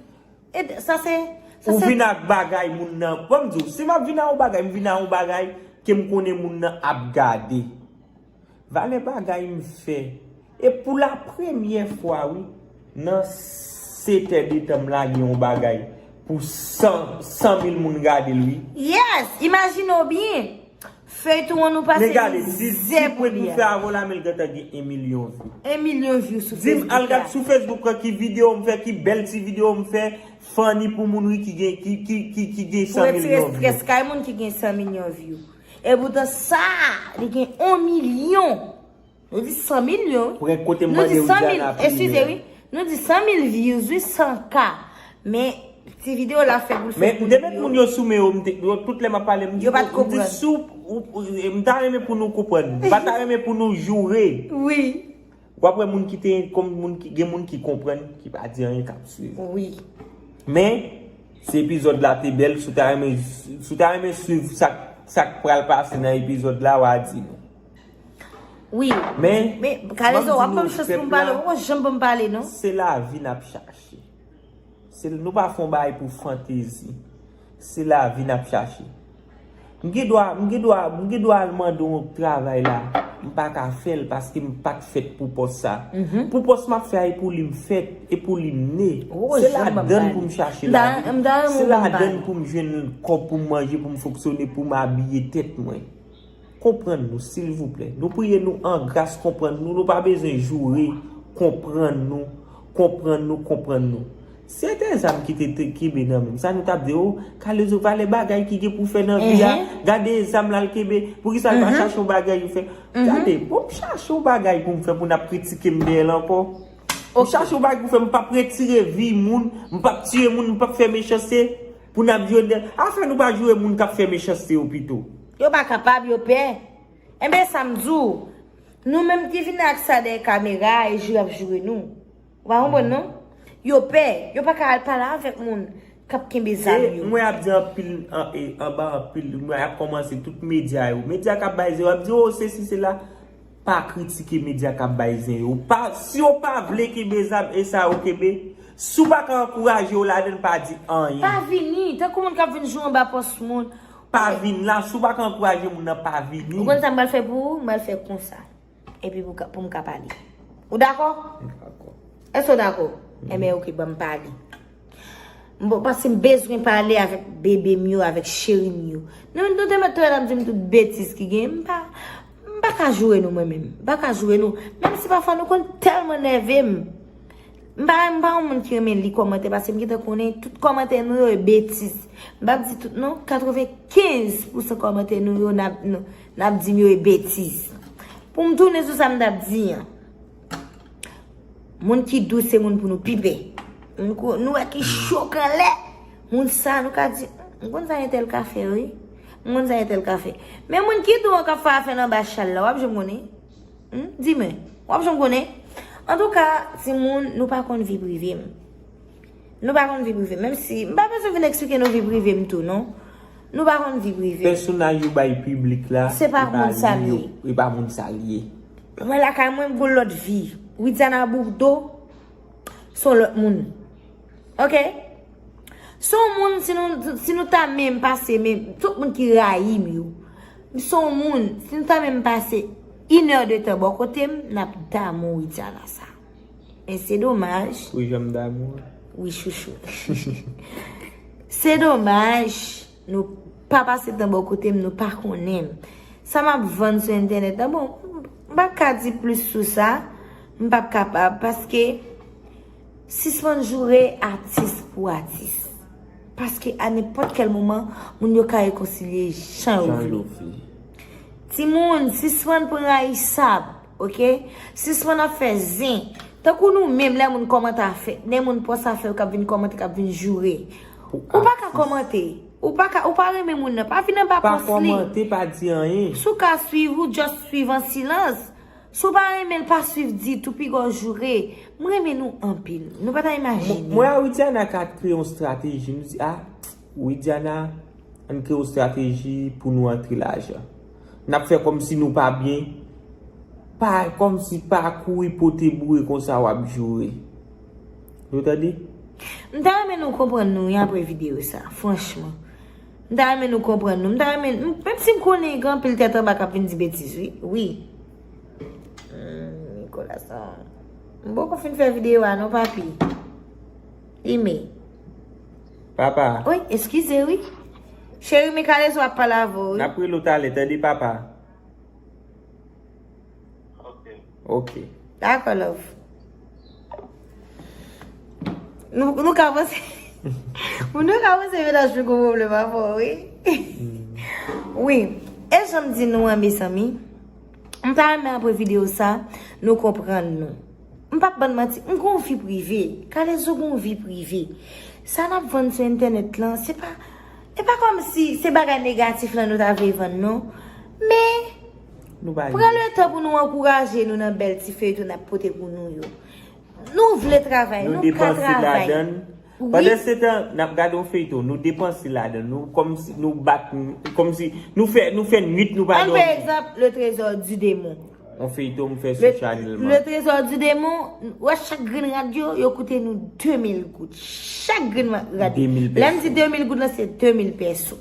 e sa se, sa se. Ou vin ak bagay moun nan. Ban m di w, si m ap vin ak yon bagay, m vin ak yon bagay ke m konnen moun nan ap gade. Valè bagay m fè. E pou la premyè fwa, wi, nan setè de tan m lage yon bagay pou san, san mil moun gade l, wi. Yes! Imajine w byen. Feyton an nou pase mizè pou li a. Men gade, si, si prank m fè avè w la, men l gentan gen yon milyon view. Yon milyon view sou Facebook la. Di m, al gad sou Facebook lan ki videyo m fè, ki bèl ti videyo m fè, funny pou moun, wi, ki gen, ki, ki, ki, ki gen san milyon view. Pou retire strès kay moun ki gen san milyon view. Epoutan sa, li gen yon milyon. Nou di san milyon, wi. Prank kote m mande Widiana priye. Eskize, wi. Nou di san mil views, wi, san K. Men, ti videyo la fè pou l fè pou moun yo. Men, m te met moun yo sou men yo, m te, yo, tout lè m ap pale, m di, yo pa t konprann. M di, si w, ou, ou, m ta renmen pou nou konprann. M pa ta renmen pou nou joure. Wi. W ap wè moun ki te, kòm moun ki, gen moun ki konprann, ki pa di anyen, k ap swiv. Wi. Men, si epizòd la te bèl, si w ta renmen, si w ta renmen swiv sa, sa k pral pase nan epizòd la, w a di nou. Wi. Men, men Kalezo, w ap ban m chans pou m pale, ou pa janm ban m pale non. Se lavi n ap chache. Se, nou pa fè yon bagay pou fantezi. Se lavi n ap chache. M gen dwa, m gen dwa, m gen dwa al mande yon travay la. M pa ka fè l paske m pa t fèt pou pòs sa. Pou pòs m ap fè a, e pou li m fèt, e pou li m ne. Se ladann pou m chache lavi. Se ladann pou m jwenn kòb pou m manje, pou m fonksyone, pou m abiye tèt mwen. Konprann nou, silvouplè. Nou priye nou an gras, konprann nou. Nou pa bezwen joure. Konprann nou. Konprann nou, konprann nou. Si se te zam ki te, te kenbe nan men m, sa nou t ap di, o, Kalezo, valè bagay ki gen pou fè nan vi a. Gade zam l al kenbe. Poukisa l pa chache yon bagay pou fè? Gade, bon, m chache yon bagay pou m fè pou n ap kritike m dèyè l ankò. M chache yon bagay pou fè, m p ap retire vi moun, m p ap tiye moun, m p ap fè mechanste pou n ap joure. Afè nou pa joure moun k ap fè mechanste yo pito. Yo pa kapab, yo pè. Enben, sa m di w, nou menm ki vin ak sa dèyè kamera a, e joure y ap joure nou. Ou pa konprann non? Yo pè, yo pa ka al pale avèk moun k ap kenbe zam yo. Mwen ap di anpil, an, e, anba anpil, mwen ap kòmanse tout medya yo. Medya k ap bay zen yo, ap di, o, sesi, sela. Pa kritike medya k ap bay zen yo. Pa, si yo pa vle kenbe zam, e sa yo kenbe. Si w pa ka ankouraje yo ladann, pa di anyen. Pa vini, tankou moun k ap vin joure anba pòs moun. Pa vin la, si w pa ka ankouraje moun nan, pa vini. Ou konn sa m pral fè pou ou? M pral fè konsa. Epi pou ka, pou m ka pale. Ou dakò? M dakò. Èske w dakò? Enben, oke, ban m pale. M bon, paske m bezwen pale avèk bebe m yo, avèk cheri m yo. Nou, nou te mèt tou ap di m tout betiz ki gen. M pa, m pa ka joure nou, mwen menm. M pa ka joure nou. Menm si pafwa nou konn tèlman nève m. M pa, m pa yon moun ki renmen li kòmantè, paske m gentan konnen tout kòmantè nou yo e betiz. M p ap di tout non, katrevenkenz pousan kòmantè nou yo n ap, nou, n ap di m yo e betiz. Pou m tounen sou sa m t ap di an. Moun ki dous se moun pou nou pi pè. Moun ko, nou wè ki cho k anlè. Moun sa nou ka di, m konn sa entèl ka fè wi. M konn sa entèl ka fè. Men moun ki dou an k ap fè afè nan ba chal la, w ap janm konnen. Hmm? Di mwen, w ap janm konnen? Antouka, timoun, nou pa konn vi prive m. Nou pa konn vi prive m. Menm si, m pa bezwen vin eksplike nou vi prive m tou, non. Nou pa konn vi prive m. Pèsonaj ou bay piblik la, se pa moun sa l ye. E pa moun sa l ye. Mwen lakay mwen, m gon lòt vi. Widiana Bourdeau, se yon lòt moun. Oke? Se yon moun, si nou, si nou ta menm pase, men tout moun ki rayi m yo, se yon moun, si nou ta menm pase inè de tan bò kote m, n ap damou Widiana sa. Men se domaj. Ou janm damou? Wi, chouchou. Se domaj, nou pa pase tan bò kote m, nou pa konnen m. Sa m ap vann sou entènèt la, bon, m p ap ka di plis sou sa, m p ap kapab, paske sispann joure atis pou atis. Paske a nenpòt kèl moman, moun yo ka rekonsilye jan yo vle. Timoun, sispann pran rayisab, oke? Sispann ap fè zen. Tankou nou menm, lè moun kòmante afè, lè moun pòs afè yo k ap vin kòmante, k ap vin joure. Ou pa ka kòmante. Ou pa ka, ou pa renmen moun nan, pa vin anba pòs li. Pa kòmante, pa di anyen. Si w ka swiv, ou just swiv an silans. Si w pa renmen l, pa swiv ditou, piga w joure. M renmen nou anpil. Nou pa ta imajine. Mwen a Widiana ka kreye yon estrateji. Nou di, a, Widiana, ann kreye yon estrateji pou nou antre lajan. N ap fè kòmsi nou pa byen. Pa, kòmsi pa kouri pote boure konsa w ap joure. Nou tande? M ta renmen nou konprann nou wi apre videyo sa, franchman. M ta renmen nou konprann nou. M ta renmen, m, menm si m konnen gen anpil tèt anba k ap vin di betiz, wi. Wi. Hmm, Nicolas, non. M poko fin fè videyo a, non, papi. Ime. Papa. Wi, eskize, wi. Cheri, men Kalezo ap pale avè w, wi. N ap rele w talè, tande, papa. Ok. Dakò, love. Nou, nou ka panse, nou ka panse mennaj mwen gon pwoblèm avè w, wi. Wi. E jan m di nou an, mezanmi, m ta renmen apre videyo sa, nou konprann nou. M p ap bann manti, m gon vi prive. Kalezo gon vi prive. Sa n ap vann sou entènèt lan, se pa, e pa kòmsi se bagay negatif lan nou ta vle vann, non. Men, pran letan pou nou ankouraje nou nan bèl ti feyton n ap pote pou nou yo. Nou vle travay, nou ka travay. Pandansetan, n ap gade yon feyton, nou depanse ladan, nou kòmsi, nou bat, kòmsi, nou fè, nou fè nwit, nou pa dòmi. Ann pran egzanp, Le Trésor du Démon. On feyton m fè sou chanèl mwen. Le Trésor du Démon, wè chak grenn rad yo, yo koute nou de mil goud. Chak grenn rad yo. Lè m di de mil goud lan, se de mil pèso.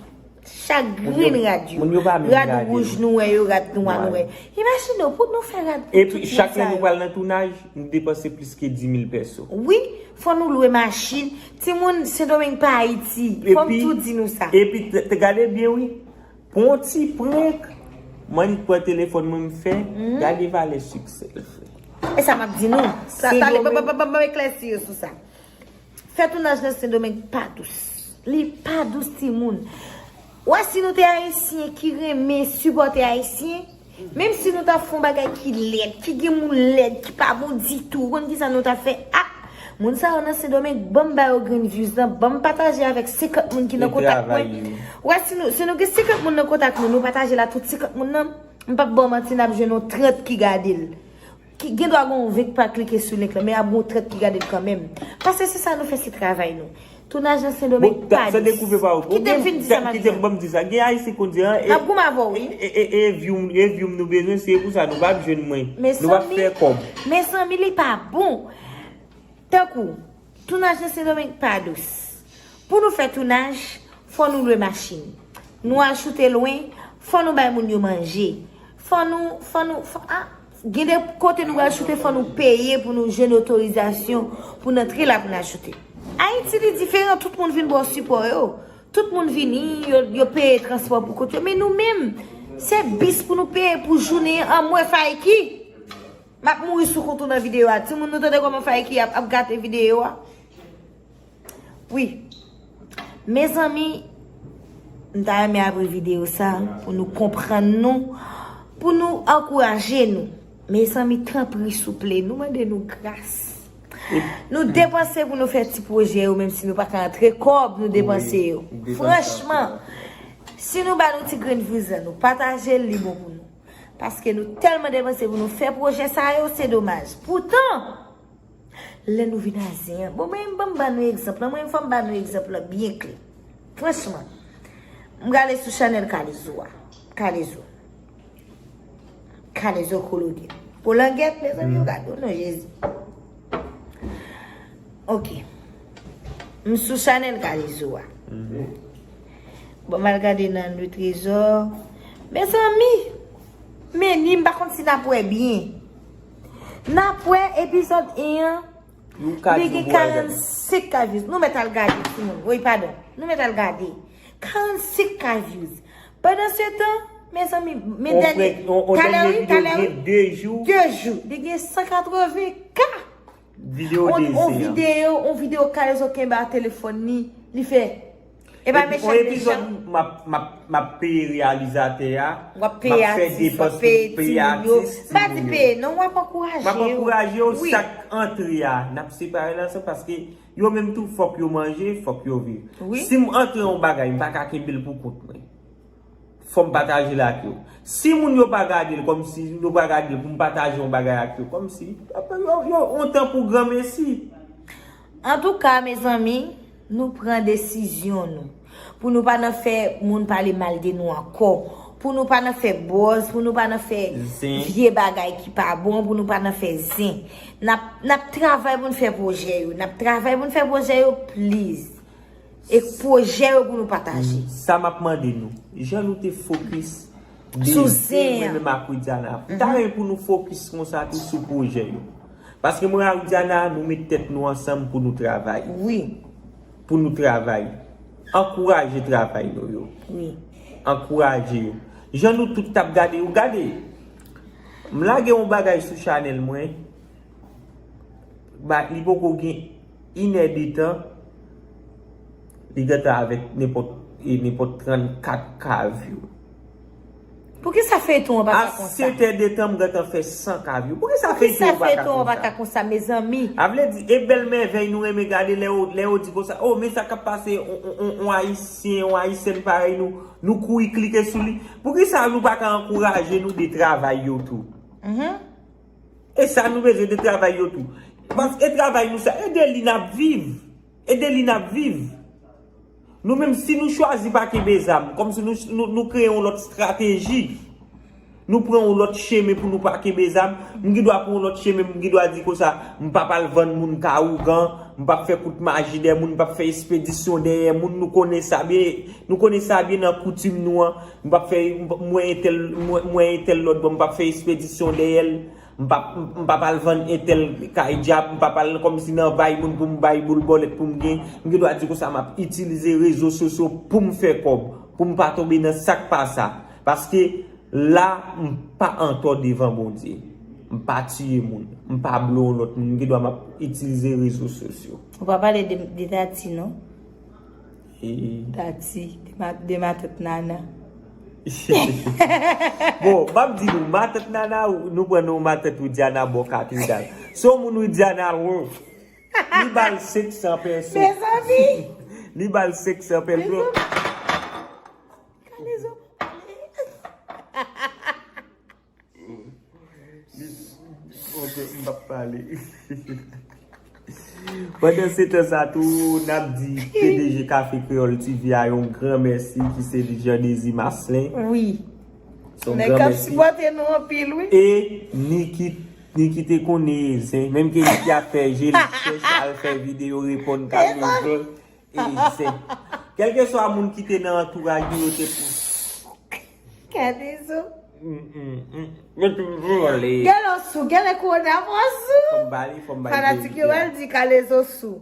Chak grenn rad yo. Rad wouj nou wè yo, rad nwa nou wè. Imajine w, pou nou fè rad pou tout moun sa yo. Epi chak lè nou pral nan tounaj, nou depanse plis ke di mil pèso. Wi, fò nou lwe machin. Timoun, Sendomeng pa Ayiti. Fò m tou di nou sa. Epi, epi, te, te gade byen, wi. Pou yon ti prank, m annik pran telefòn mwen m fè, gade valè siksè l fè. E sa m ap di nou. Sa, talè, ban, ban, ban, ban m eklèsi yo sou sa. Fè tounaj nan Sendomeng pa dous. Li pa dous, timoun. Wè, si nou te Ayisyen ki renmen sipòte Ayisyen, menm si nou ta fè yon bagay ki lèd, ki gen moun lèd, ki pa bon ditou, ou konn kisa nou ta fè? Ah! Moun sa yo nan Sendomeng, ban m ba yo grenn views lan, ban m pataje avèk senkant moun ki nan kontak mwen. Wè, si nou, si nou gen senkant moun nan kontak nou, nou pataje l a tout senkant moun nan, m p ap ba w manti, n ap jwenn yon trant ki gade l. Ki, gen dwa gen yon ven k pa klike sou link lan, men ap gen yon trant ki gade l kanmenm. Paske se sa nou fè, se travay nou. Tounaj nan Sendomeng pa dous. Kite m fin di sa m ap di an. Kite m ban m di sa. Gen Ayisyen konn di an, e, m ap goumen avè w, wi. E, e, e, e view m, e view m nou bezwen, se pou sa nou p ap jwenn mwen. Nou p ap fè kòb. Mezanmi, li pa bon. Tankou, tounaj nan Sendomeng pa dous. Pou nou fè tounaj, fò nou lwe machin. Nou al choute lwen, fò nou bay moun yo manje. Fò nou, fò nou, fò, ah, gen de kote nou pral choute, fò nou peye pou nou jwenn otorizasyon pou n antre la pou n al choute. Ayiti, li diferan, tout moun vin ba w sipò yo. Tout moun vini, yo, yo peye transpò pou kont yo. Men nou menm, se bis pou nou peye pou jounen an. Anmwe, Faiki. M ap mouri sou kont ou nan videyo a. Timoun, nou tande kòman Faiki ap, ap gate videyo a? Wi. Mezanmi, m ta renmen apre videyo sa, pou nou konprann nou, pou nou ankouraje nou. Mezanmi, tanpri, souple, nou mande nou gras. Nou depanse pou nou fè ti pwojè yo, menm si nou pa ka antre kòb, nou depanse yo. Franchman, si nou ba nou ti grenn views lan, nou pataje l, li bon pou nou. Paske nou tèlman depanse pou nou fè pwojè sa yo, se domaj. Poutan, lè nou vin a zen an, bon, mwen, ban m ba nou egzanp lan, mwen, fò m ba nou egzanp lan byen klè. Franchman, m gade sou chanèl Kalezo a. Kalezo. Kalezo Kologèt. Kolangèt, mezanmi, yo gade, o non Jezi. Ok. M sou chanèl Kalezo a. Bon, m al gade nan Le Trésor. Mezanmi, men ni m pa konn si n ap wè byen. N ap wè epizòd en an, li gen karannsenk K views. Nou mèt al gade, timoun. Wi, padon. Nou mèt al gade. Karannsenk K views. Pandansetan, mezanmi, men dènye, talè wi, talè wi. De jou, li gen san katreven K. Videyo on, on videyo, on videyo Kalezo kenbe a telefòn li, li fè. E pa mechan, mechan. M ap, m ap, m ap peye reyalizatè a, m ap fè depans pou peye atis, timoun yo. M pa di peye, non, w ap ankouraje yo. M ap ankouraje yo, sak antre a, n ap separe l ansanm paske yo menm tou, fòk yo manje, fòk yo viv. Si m antre yon bagay, m pa ka kenbe l pou kont mwen. Fò m pataje l ak yo. Si moun yo pa gade l kòmsi, yo pa gade l pou m pataje yon bagay ak yo, kòmsi, yo, yo, yon tan pou granmesi. Antouka, mezanmi, nou pran desizyon nou. Pou nou pa nan fè moun pale mal de nou ankò. Pou nou pa nan fè buzz, pou nou pa nan fè vye bagay ki pa bon, pou nou pa nan fè zen. N ap, n ap travay pou n fè pwojè yo. N ap travay pou n fè pwojè yo, please. E pwojè yo pou nou pataje. Sa m ap mande nou, jan nou te fokis de zen mwen menm ak Widiana, m ta renmen pou nou fokis konsa tou sou pwojè yo. Paske mwen ak Widiana, nou met tèt nou ansanm pou nou travay. Wi. Pou nou travay. Ankouraje travay nou yo. Wi. Ankouraje yo. Jan nou tout t ap gade yo, gade. M lage yon bagay sou chanèl mwen. Ba, li poko gen inè de tan, li gentan avèk nenpòt, e, nenpòt trannkat K view. Poukisa feyton an pa ka konsa? A sèt è de tan, m gentan fè san K view. Poukisa feyton an pa ka konsa, mezanmi? A vle di, e bèl mèvèy nou renmen gade lè yo, lè yo di konsa, o, men sa k ap pase, on, on, on, on Ayisyen, on Ayisyèn parèy nou, nou kouri klike sou li. Poukisa nou pa ka ankouraje nou de travay yo tou? E sa nou bezwen de travay yo tou. Paske travay nou sa, e de li n ap viv. E de li n ap viv. Nou menm, si nou chwazi pa kenbe zam, kòmsi nou, nou, nou kreye yon lòt estrateji. Nou pran yon lòt chemen pou nou pa kenbe zam. M gen dwa pran yon lòt chemen, m gen dwa di konsa, m p ap al vann moun ka ougan, m p ap fè kout maji dèyè moun, m p ap fè espedisyon dèyè moun, nou konnen sa byen, nou konnen sa byen nan koutim nou an, m p ap fè, m p- m wè entèl, m wè, m wè entèl lòt bò, m p ap fè espedisyon dèyè l, m p ap, m p ap al vann entèl kay djab, m p ap al kòmsi nan bay moun pou m bay boul bòlèt pou m gen, m gen dwa di konsa, m ap itilize rezo sosyo pou m fè kòb, pou m pa tonbe nan sa k pa sa. Paske la, m pa antò devan Bondye. M pa tiye moun. M pa blo yon lòt moun. M gen dwa m ap itilize rezo sosyo. Ou pa pale de, de Tati, non? E Tati, de ma, de matant Nana. Bon, m ap di nou, matant Nana, nou pran non matant Widiana bò katedral. Se yon moun Widiana, li ba l senk san pèso. Mezanmi! Li ba l senk san pèso. Mezanmi! Kalezo. Ok, m p ap pale. Pandan se tan sa tou, n ap di P D G Café Créole T V a yon gran mèsi, ki se Jean Désir Marcelin. Wi. Se yon gran mèsi. Nèg k ap sipòte nou anpil, wi. E Niki, Niki te konnen zen, menm ke Niki ap fè je l chèch al fè videyo reponn Kalezo. E zen. Kèlkeswa moun ki te nan antouraj li, yo te pou. Kalezo. Mm, mm, mm. Yo toujou ale. Gèlè sou, gèlè kowona mwen sou. Fò m ba li, fò m ba li verite a. Fanatik yo al di Kalezo sou.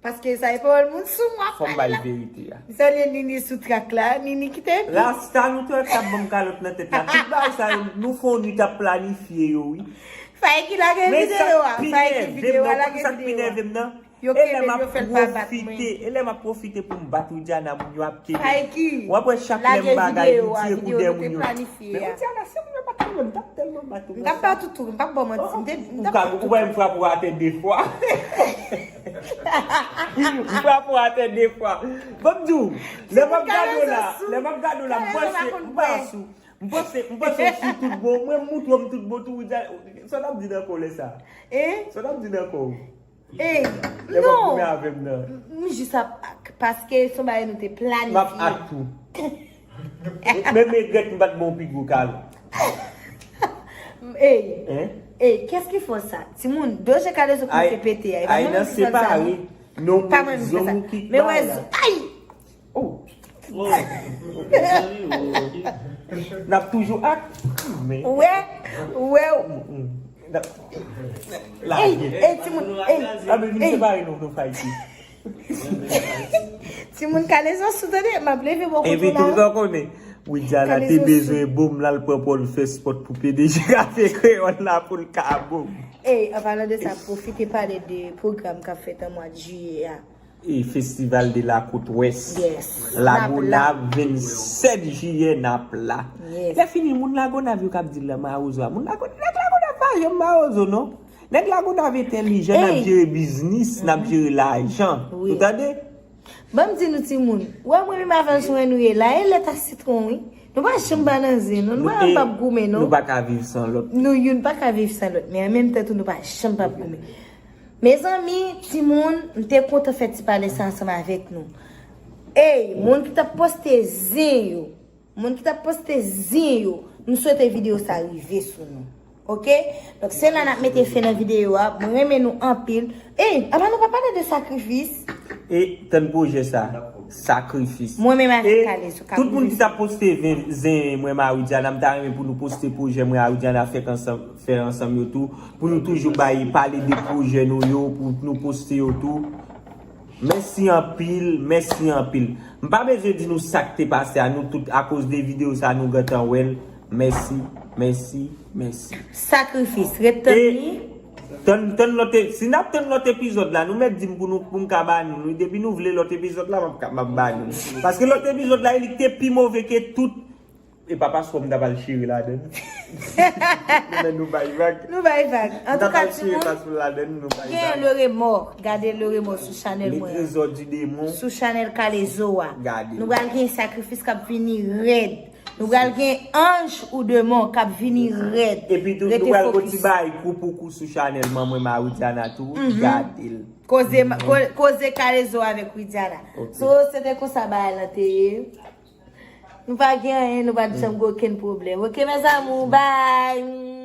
Paske sa e pawòl moun sou mwen. Fò m ba li verite a. M salye Nini sou trak la, Nini kite epi. Rasta nou te wè k t ap ban m kalòt nan tèt la. Tout bagay sa yo, nou fè yon nwit ap planifye yo, wi. Faye ki lage videyo a, Faye ki videyo a, lage videyo a. Yo kenbe l, yo fè l pa bat mwen. E lè m ap pwofite pou m bat Widiana, moun yo ap kenbe. Faye ki lage videyo a, videyo nou te planifye a. Men Widiana, si moun yo pa t kenbe m, m t ap tèlman bat ou. M t ap bat ou tou, m p ap ba w manti. M te, m t ap bat ou tou. Ou pa m frape w atè de fwa. M frape w atè de fwa. Ban m di w, lè m ap gade w la, lè m ap gade w la, m panse, m panse, m panse, m panse w sou tout bon. Mwen m montre w m tout bon tou, Widiana. Sa w t ap di nan kò w lè sa? Sa w t ap di nan kò w? Ey, non. Lè w ap goumen avè m nan. M jis ap ak, paske se yon bagay nou te planifye. M ap ak tou. Men, men regrèt m pa t ba w pi gwo kalòt. Ey, ey, qu'est-ce qui fait ça? Timoun, Doje Kalezo kòmanse pete a. E pa mwen menm ki fè l, zanmi. Pa mwen menm ki fè sa. Men wè, ay! Oh. N ap toujou ak. Ou wè, ou wè. Ey, ey, timoun, ey, ey. Timoun Kalezo sou tande, m ap leve bò kote w la. Epi tou, ou konnen, Widiana te bezwen bonm la, l pran pòl fè spòt pou P D G Café Créole la pou l ka bonm. Ey, an palan de sa, pwofite pale de pwogram k ap fèt an mwa jiyè a. E Festival de la Côte Ouest. Yes. Lagonav, vennsèt jiyè, n ap la. Yes. Lè fini, moun Lagonav yo k ap di l nan mawozo a. Moun Lagonav, nèg Lagonav pa janm mawozo, non. Nèg Lagonav entèlijan, n ap jere biznis, n ap jere lajan. Ou tande? Ban m di nou timoun, ou wè mwen menm avè l sou en nou ye la, e lèt a sitwon, wi. Nou pa janm pa nan zen, non. Nou pa, nou p ap goumen, non. Nou pa ka viv san lòt. Nou youn pa ka viv san lòt, men an menm tan tou, nou pa janm p ap goumen. Mezanmi, timoun, m te kontan fè ti pale sa ansanm avèk nou. Ey, moun ki t ap poste zen yo, moun ki t ap poste zen yo, m swete videyo sa rive sou nou. Oke? Donk, se la n ap mete fen nan videyo a. Mwen renmen nou anpil. Ey, apa nou pa pale de sakrifis? E tann pwojè sa, sakrifis. Mwen menm avèk Kalezo k ap rive sou nou. E tout moun ki t ap poste zen, zen mwen, Marie Diana, m ta renmen pou nou poste pwojè mwen, Marie Diana, fèk ansanm. Fè ansanm yo tou, pou nou toujou bay, pale de pwojè nou yo, pou nou poste yo tou. Mèsi anpil, mèsi anpil. M pa bezwen di nou sa k te pase a, nou tout, akoz de videyo sa, nou gentan wè l. Mèsi, mèsi, mèsi. Sakrifis, ret tann li. E tann, tann lòt e-, si n ap tann lòt epizòd la, nou mèt di m pou nou, pou m ka ba nou l, wi. Depi nou vle lòt epizòd la, m ap ka, m ap ba nou l. Paske lòt epizòd la, li te pi move ke tout. E pa paspò m ta pral chire ladann. Men nou bay vag. Nou bay vag. Antouka, timoun, gen Le Remords. Gade Le Remords sou chanèl mwen an. Les Trésors du Démon. Sou chanèl Kalezo a. Gade. Nou pral gen sakrifis k ap vini rèd. Nou pral gen anj ou demon k ap vini rèd. Epi tou, nou pral gon ti bay kou pou kou sou chanèl manman Marie Diana tou. Gade l. Koze, ko-, koze Kalezo avèk Widiana. Ok. So, se te konsa bagay lan te ye. Nou pa gen anyen, nou pa t janm gen okenn pwoblèm. Ok, mes amours, bye.